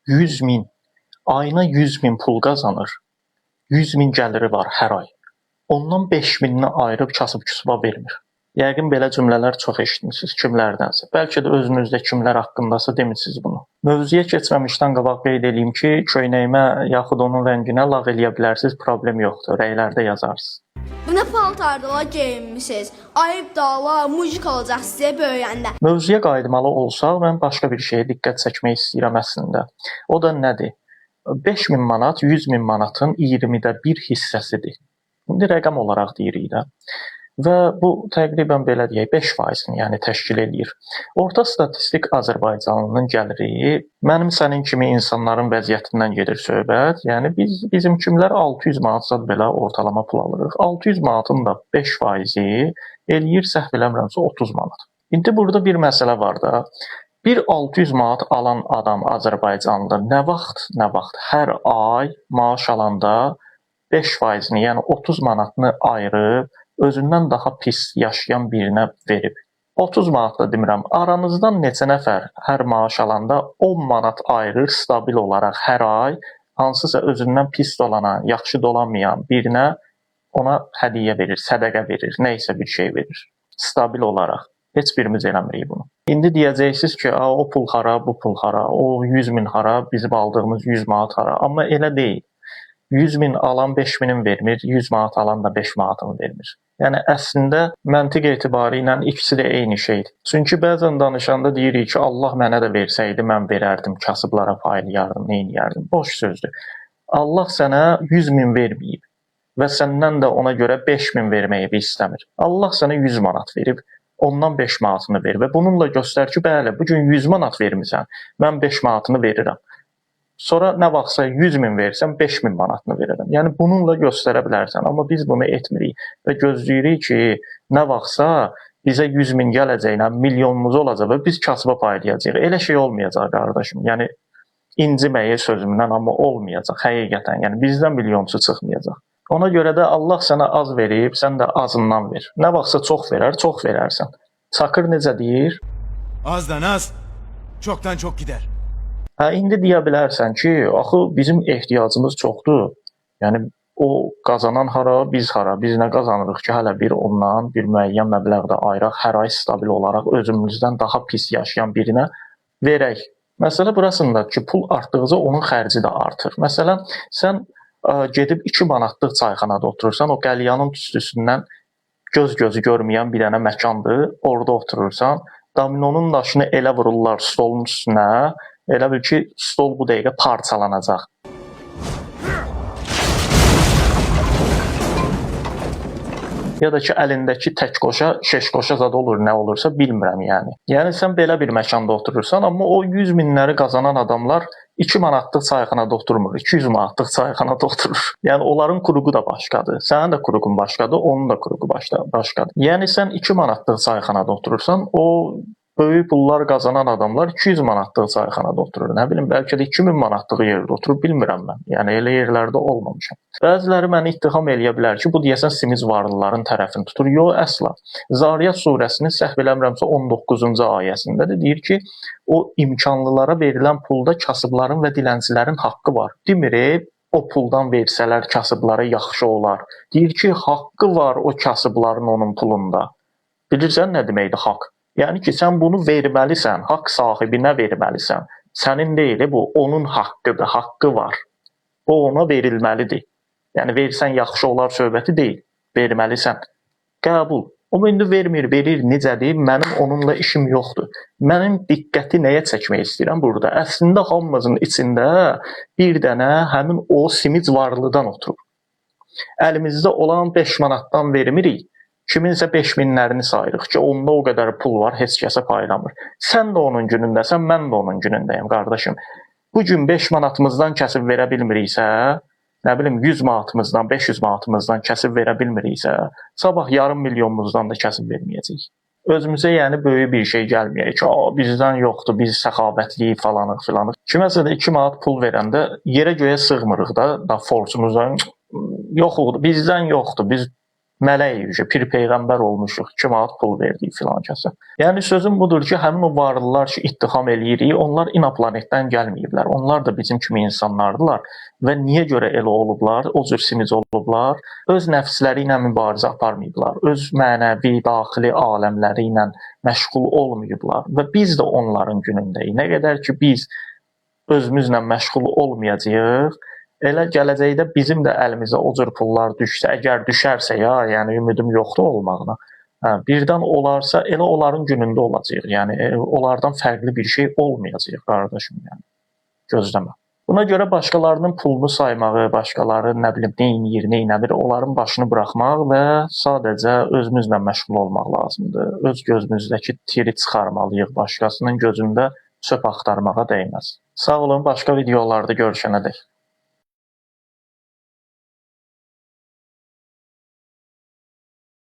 100 min, ayına 100 min pul qazanır. 100 min gəliri var hər ay. Ondan 5 minini ayırıb kasıb-küsuba vermir. Yəqin belə cümlələr çox eşitmisiniz kimlərdənsə. Bəlkə də özünüzdə kimlər haqqındasa demisiniz bunu. Mövzuya keçməmişdən qabaq qeyd eləyim ki, köynəyimə yaxud onun rənginə lağ eləyə bilərsiniz, problem yoxdur. Rəylərdə yazarsınız. Bu nə paltardır la geyinmisiniz? Ayıb da la, mujik olacaq sizə böyüyəndə. Mövzuya qayıtmalı olsaq, mən başqa bir şeyə diqqət çəkmək istəyirəm əslində. O da nədir? 5000 manat 100 min manatın 20-də 1 hissəsidir. İndi rəqəm olaraq deyirik də. Və bu təqribən belə deyək 5%-ni yəni təşkil eləyir. Orta statistik Azərbaycanlının gəliri mənim sənin kimi insanların vəziyyətindən gedir söhbət. Yəni biz bizim kimlər 600 manat zad belə ortalama pul alırıq. 600 manatın da 5%-i eləyir səhv eləmirəmsə 30 manat. İndi burada bir məsələ var da. Bir 600 manat alan adam Azərbaycanlı nə vaxt hər ay maaş alanda 5%-ni, yəni 30 manatını ayırıb özündən daha pis yaşayan birinə verib. 30 manat da demirəm, aranızdan neçə nəfər hər maaş alanda 10 manat ayırır stabil olaraq hər ay hansısa özündən pis dolana, yaxşı dolanmayan birinə ona hədiyyə verir, sədəqə verir, nə isə bir şey verir. Stabil olaraq. Heç birimiz eləmirik bunu. İndi deyəcəksiniz ki, a, o pul hara, bu pul hara, o 100 min hara, bizim aldığımız 100 manat hara. Amma elə deyil. 100 min alan 5 minin vermir, 100 manat alan da 5 manatını vermir. Yəni əslində məntiq etibarı ilə ikisi də eyni şeydir. Çünki bəzən danışanda deyirik ki, Allah mənə də versəydi mən verərdim, kasıblara paylayardım, nə eləyərdim. Boş sözdür. Allah sənə 100 min verməyib və səndən də ona görə 5 min verməyi istəmir. Allah sənə 100 manat verib, ondan 5 manatını ver və bununla göstər ki, bəli, bu gün 100 manat vermisən, mən 5 manatını verirəm. Sonra nə vaxtsa 100 min versən 5 min manatını verərəm. Yəni bununla göstərə bilərsən, amma biz bunu etmirik və gözləyirik ki, nə vaxtsa bizə 100 min gələcək, nə milyonumuz olacaq və biz kasıba paylayacağıq. Elə şey olmayacaq qardaşım. Yəni inciməyə sözümdən, amma olmayacaq həqiqətən. Yəni bizdən milyonçu çıxmayacaq. Ona görə də Allah sənə az verib, sən də azından ver. Nə vaxtsa çox verər, çox verərsən. Çakır necə deyir? Azdan az, çoktan çok gider. Hə, indi deyə bilərsən ki, axı bizim ehtiyacımız çoxdur. Yəni o qazanan hara, biz hara? Biz nə qazanırıq ki, hələ bir ondan bir müəyyən məbləğ də ayıraq, hər ay stabil olaraq özümüzdən daha pis yaşayan birinə verək. Məsələ burasındadır ki, pul artdıqca onun xərci də artır. Məsələn, sən gedib 2 manatlıq çayxanada oturursan, o qəlyanın tüstüsündən göz gözü görməyən bir dənə məkandır. Orada oturursan, dominonun daşını elə vururlar stolun üstünə, elə bil ki, stol bu dəqiqə parçalanacaq. Ya da ki, əlindəki tək qoşa, şeş qoşa zad olur, nə olursa bilmirəm yəni. Yəni sən belə bir məkanda oturursan, amma o 100 minləri qazanan adamlar 2 manatlıq çayxanada oturmur, 200 manatlıq çayxanada oturur. Yəni onların kruqu da başqadır. Sənin də kruqun başqadır, onun da kruqu başqadır. Yəni sən 2 manatlıq çayxanada oturursan, o böyük pullar qazanan adamlar 200 manatlıq çayxanada oturur. Nə bilim, bəlkə də 2000 manatlıq yerdə oturur, bilmirəm mən. Yəni elə yerlərdə olmamışam. Bəziləri məni ittiham eləyə bilər ki, bu deyəsən simiz varlıların tərəfini tutur. Yox, əsla. Zariyat surəsinin səhv eləmirəmsə 19-cu ayəsində də deyir ki, o imkanlılara verilən pulda kasıbların və dilənçilərin haqqı var. Demir, o puldan versələr kasıblara yaxşı olar. Deyir ki, haqqı var o kasıbların onun pulunda. Bilirsən nə deməkdir haqq? Yəni ki, sən bunu verməlisən, haqq sahibinə verməlisən. Sənin deyil, bu onun haqqıdır, haqqı var. O ona verilməlidir. Yəni versən yaxşı olar söhbəti deyil, verməlisən. Qəbul. Amma indi vermir, verir, necədir? Mənim onunla işim yoxdur. Mənim diqqəti nəyə çəkmək istəyirəm burada? Əslində hamımızın içində bir dənə həmin o simic varlıdan oturur. Əlimizdə olan 5 manatdan vermirik. Kiminsə 5 minlərini sayırıq ki, onda o qədər pul var, heç kəsə paylamır. Sən də onun günündəsən, mən də onun günündəyəm qardaşım. Bu gün 5 manatımızdan kəsib verə bilmiriksə, nə bilim 100 manatımızdan, 500 manatımızdan kəsib verə bilmiriksə, sabah yarım milyonumuzdan da kəsib verməyəcəyik. Özümüzə yəni böyük bir şey gəlməyək ki, a, bizdən yoxdur, biz səxavətliyik falanıq filanıq. Kiməsə də 2 manat pul verəndə yerə göyə sığmırıq da, da forsumuzdan yox, bizdən yoxdur, biz Mələyik, pir peyğəmbər olmuşuq, 2 manat pul verdik filan kəsə. Yəni sözüm budur ki, həmin o varlılar ki, ittiham eləyirik, onlar inoplanetdən gəlməyiblər. Onlar da bizim kimi insanlardılar və niyə görə elə olublar, o cür simic olublar? Öz nəfsləri ilə mübarizə aparmayıblar, öz mənəvi, daxili aləmləri ilə məşğul olmayıblar və biz də onların günündəyik. Nə qədər ki biz özümüzlə məşğul olmayacağıq, elə gələcəkdə bizim də əlimizə o cür pullar düşsə, əgər düşərsə ya, yəni ümidim yoxdur olmağına. Hə, birdən olarsa elə onların günündə olacağıq. Yəni onlardan fərqli bir şey olmayacaq qardaşım, yəni. Gözləmə. Buna görə başqalarının pulunu saymağı, başqaları nə bilim nə eləyir, nə eləmir, onların başını buraxmaq və sadəcə özümüzlə məşğul olmaq lazımdır. Öz gözümüzdəki tiri çıxarmalıyıq, başqasının gözündə çöp axtarmağa dəyməz. Sağ olun, başqa videolarda görüşənədək.